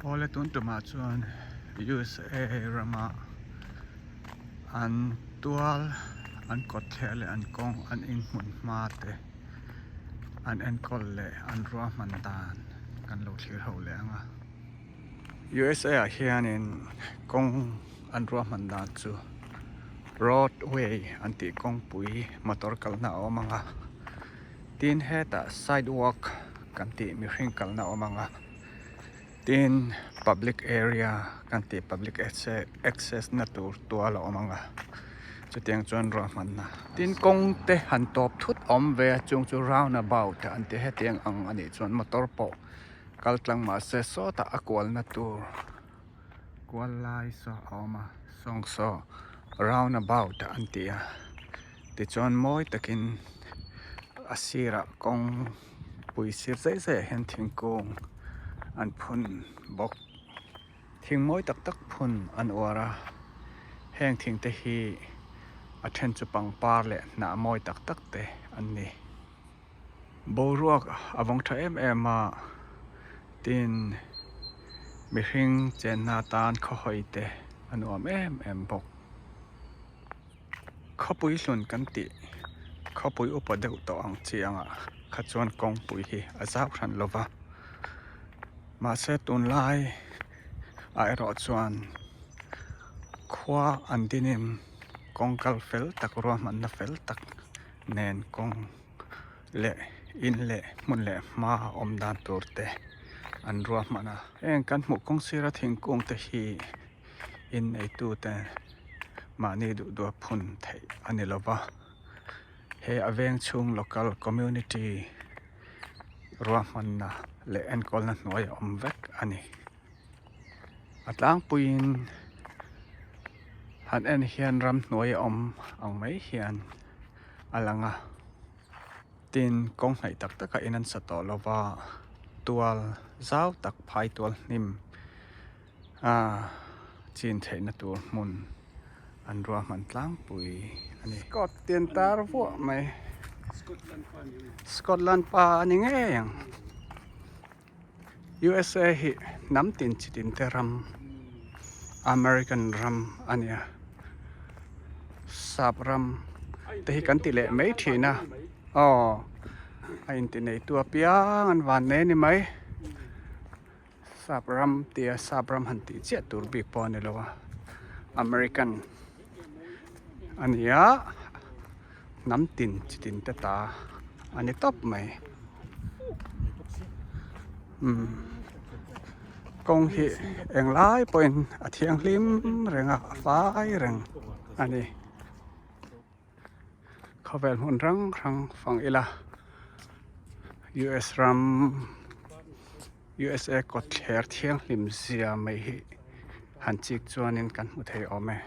Awle tun tumah chuan USA rama an tual an kawtthler leh an kawng an inhmun hma te an enkawl leh an ruahman dan kan lo thlir ho leh ang a. USA ah hianin kawng an ruahman dan chu roadway an tih kawngpui motor kalna a awm ang a tin hetah sidewalk kan tih mihring kalna a awm ang a tin public area kan tih public access na tur tual a awm ang a chutiang chuan ruahmanna tin kawng te han tawp thut a awm ve a chung chu roundabout an ti hetiang ang a nih chuan motor pawh. Kal tlang mahse sawtah a kualna tur kual lai saw a awm a sawng saw round about an ti a tichuan mawi takin a sirah kawng pui sir zai zai ah hian thingkung an phun bawk thing mawi tak tak phun an uar a heng thing te hi a then chu pangpar leh hnah mawi tak tak te an ni. Boruak a vawng tha em em a, tin mihring chenna atan khawhawi te a nuam em em bawk. Khawpui hlun kan tih khawpui upa deuh tawh ang chi angah kha chuan kawngpui hi a zau hran lo va, mahse tunlai ah erawh chuan khua an dinin kawng kal fel tak ruahmanna fel tak nen kawng leh in leh hmun leh hma awm dan tur te an ruahman a heng kan hmuh kawng sira thingkung te hi in neitu te mahni duh duh a phun theih a ni lo va he a veng chhung local community ruahmanna leh enkawlna hnuai a awm vek a ni. A tlangpuiin han en hian ramhnuai a awm ang mai hian a lang a tin kawng hnaih tak tak ah in an sa tawh lo va tual zau tak phai tual hnim ah chin theihna tur hmun an ruahman tlangpui a ni. Scott tih an tar vuah mai Scotland pa a ni ngei ang. USA hi hnam tin chi tin te ram American ram a nia sap ram te hi kan ti leh mai thin a aw a inti neitu apiang an van nei a ni mai sap ram tia sap ram han tih chiah tur bik pawh a ni lo a American a ni a hnam tin chi tin te ta a ni tawp mai umm kawng hi englai pawhin a thianghlim reng a a fai reng a ni khawvel hmun hrang hrang fang ila U_S ram U_S_A kawtthler thianghlim zia mai hi han chik chuanin kan hmu thei awm e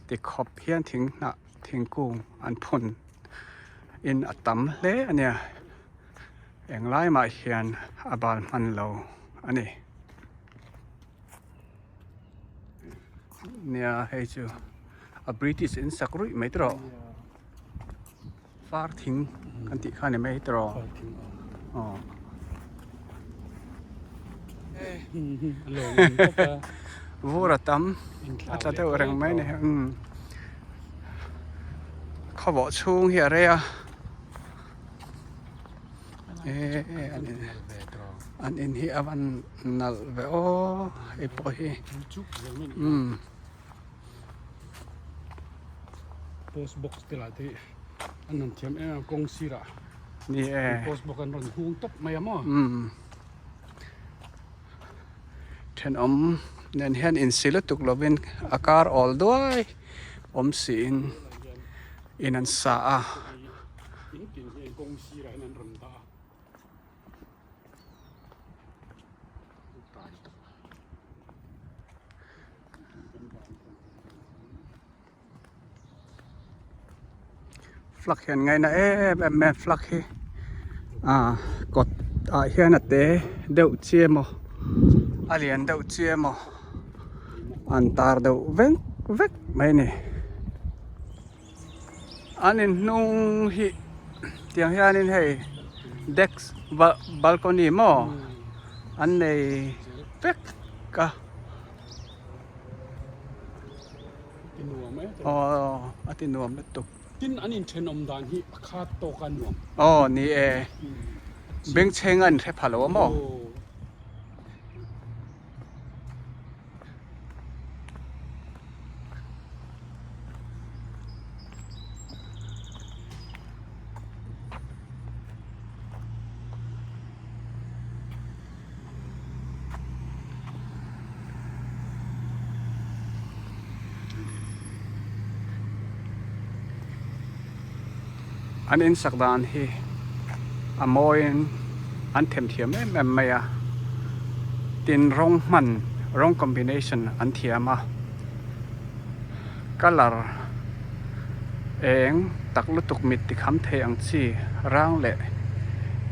tikhawp hian thing hnah thingkung an phun in a tam hle a nia englai mah hian a bal hman lo a ni nia hei chu a british in sak ruih mai tawh far thing kan tih kha a ni mai tawh aw. Vur a tam a tla deuh reng mai a ni umm khawvawh chhung hi a rei a eh an in an in hi a van nalh ve aw hei pawh hi umm. Post box te lah te hi an rawn thiam em em a kawng sirah ni e post box an rawn hung tawp mai a maw umm thenawm nen hian insi lutuk lovin a kar awl duai awm siin in an sa a. In tin hian kawng sirah hian an rawn dah a. Flag hian ngaina em em mai a flag hi ah kawt ah hian a te deuh chi emaw a lian deuh chi emaw an tar deuh vek vek mai a ni an in hnung hi tiang hianin hei desk balcony maw an nei vek. a. Ti nuam e. Aw a ti nuam lutuk. Tin an inthenawm dan hi a khat tawk a nuam. Aw ni e. Bengchheng a inhre pha lo a maw? An insak dan hi a mawiin an themthiam em em mai a tin rawng hman rawng combination an thiam a colour eng tak lutuk mit tikham thei ang chi rang leh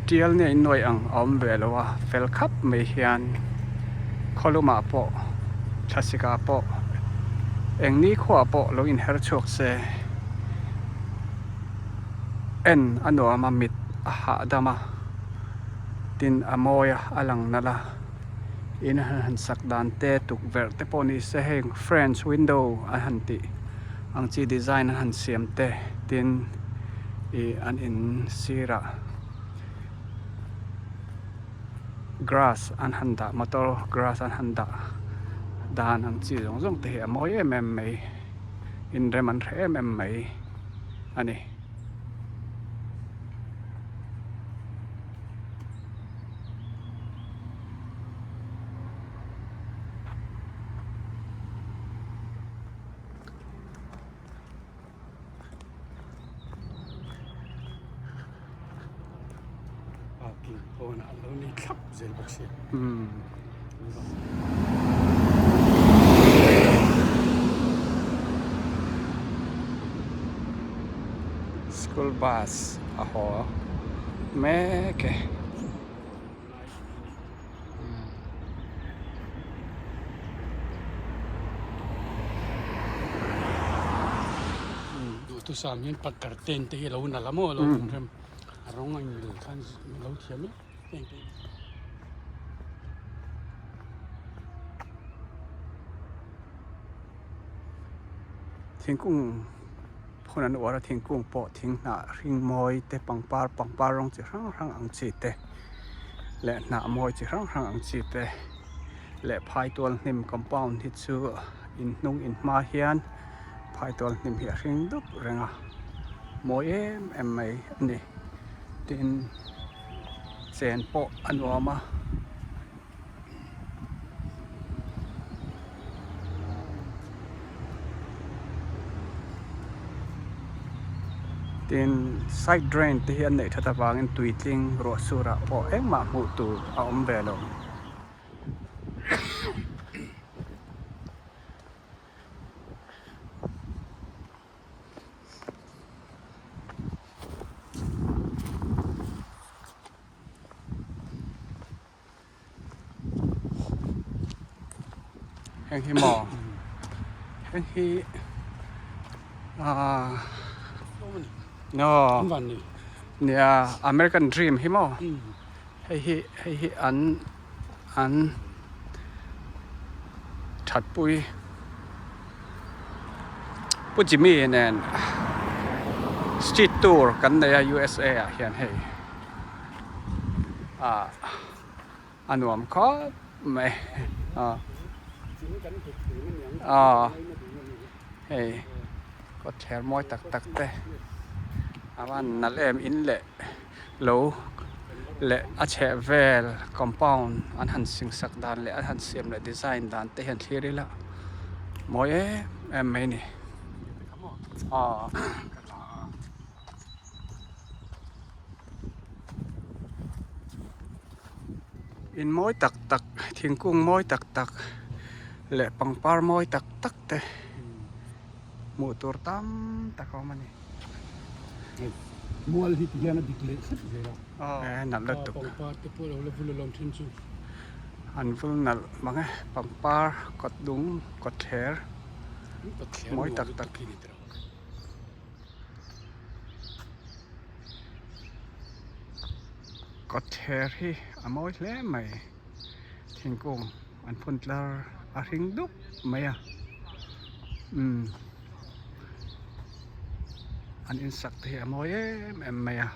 tial nge innuai ang a awm ve lo a fel khap mai hian khawlumah pawh thlasik ah pawh eng ni khuaah pawh lo inher chhuak se en a nuam a mit a hahdam a tin a mawi a a lang nalh a in an han sak dan te tukverh te pawh ni se heng french window an han tih ang chi design an han siam te tin ih an in sirah grass an han dah motor grass an han dah dan ang chi zawng zawng te hi a mawi em em mai inrem an hre em em mai a ni. Parking pawnah an lo nei thlap zel bawk sia. School bus a haw mek e. Duhthusam hian pakar ten te hi a lo nalh a maw a lo rem a rawng a inmil khan lo thiam em em te. Thingkung phun an uar a thingkung pawh thing hnah hring mawi te pangpar pangpar rawng chi hrang hrang ang chi te leh hnah mawi chi hrang hrang ang chi te leh phaitual hnim compound hi chu in hnung in hma hian phaitual hnim hi a hring dup reng a mawi em em mai a ni tin chen pawh a nuam a. Tin side drain te hi an neih that avangin tui tling ruah surah pawh engmah hmuh tur a awm ve lo. Heng hi maw heng hi aaa aw nia American dream hi maw hei hi hei hi an an thatpui Pu Jimmy nen street tour kan nei a USA ah hian hei. Ah a nuam khawp mai ah ah hei kawtthler mawi tak tak te a van nalh em in leh lo leh a chheh vel compound an han sing sak dan leh an han siam leh design dan te hian thlir ila mawi em em mai a ni ah. In mawi tak tak thingkung mawi tak tak leh pangpar mawi tak tak te hmuh tur tam tak a awm a ni. Mual hi ti hian a dik leh thlep zel a. Aw nalh lutuk. Pangpar te pawh lo la vul alawm thin chu. An vul nalh mang e pangpar kawt dung kawt thler mawi tak tak. Kawtthler hi a mawi hle mai thingkung An phun tlar a hring dup mai a umm an insak te hi a mawi em em mai a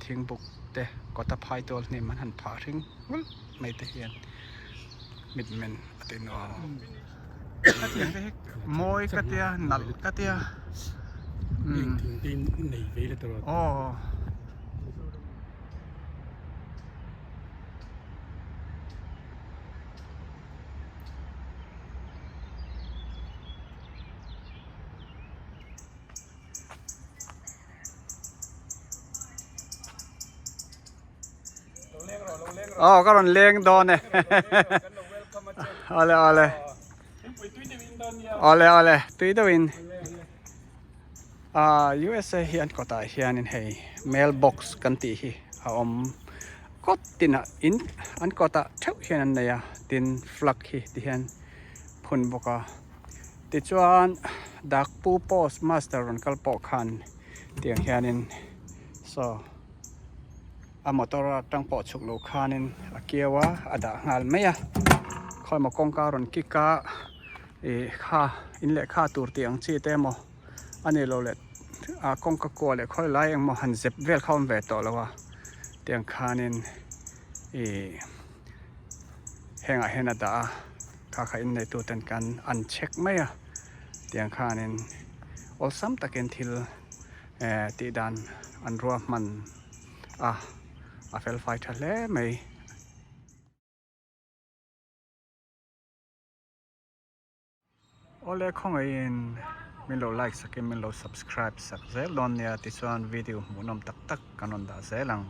thingbuk te kawta phai tual hnim an han phah hring nghulh mai te hian mit men a ti nuam. Ka tiang te hi mawi ka tia nalh ka tia umm aw. Aw ka rawn leng dawn e awle awle awle awle tui deuhin Ah USA hi an kawtah hianin hei mail box kan tih hi a awm kawt tinah in an kawtah theuh hian an nei a tin flag hi ti hian phun bawk a tichuan dakpu post master rawn kal pawh khan tiang hianin saw a motor atang pawh chhuk lo khanin a kiau a a dah nghal mai a khawimaw kawngka rawn kick a ih kha in lehkha tur tih ang chi te emaw a ni lo leh a kawngka kua leh khawi lai engmaw han zep vel kha a awm ve tawh lo a tiang khanin ih hengah hian a dah a kha kha inneitu ten kan an check mai a tiang khanin awlsam takin thil eh tih dan an ruahman a a fel fai tha hle mai. Awle khawngaihin min lo like sakin min lo subscribe sak zel dawn nia tichuan video hmuhnawm tak tak kan rawn dah zel ang.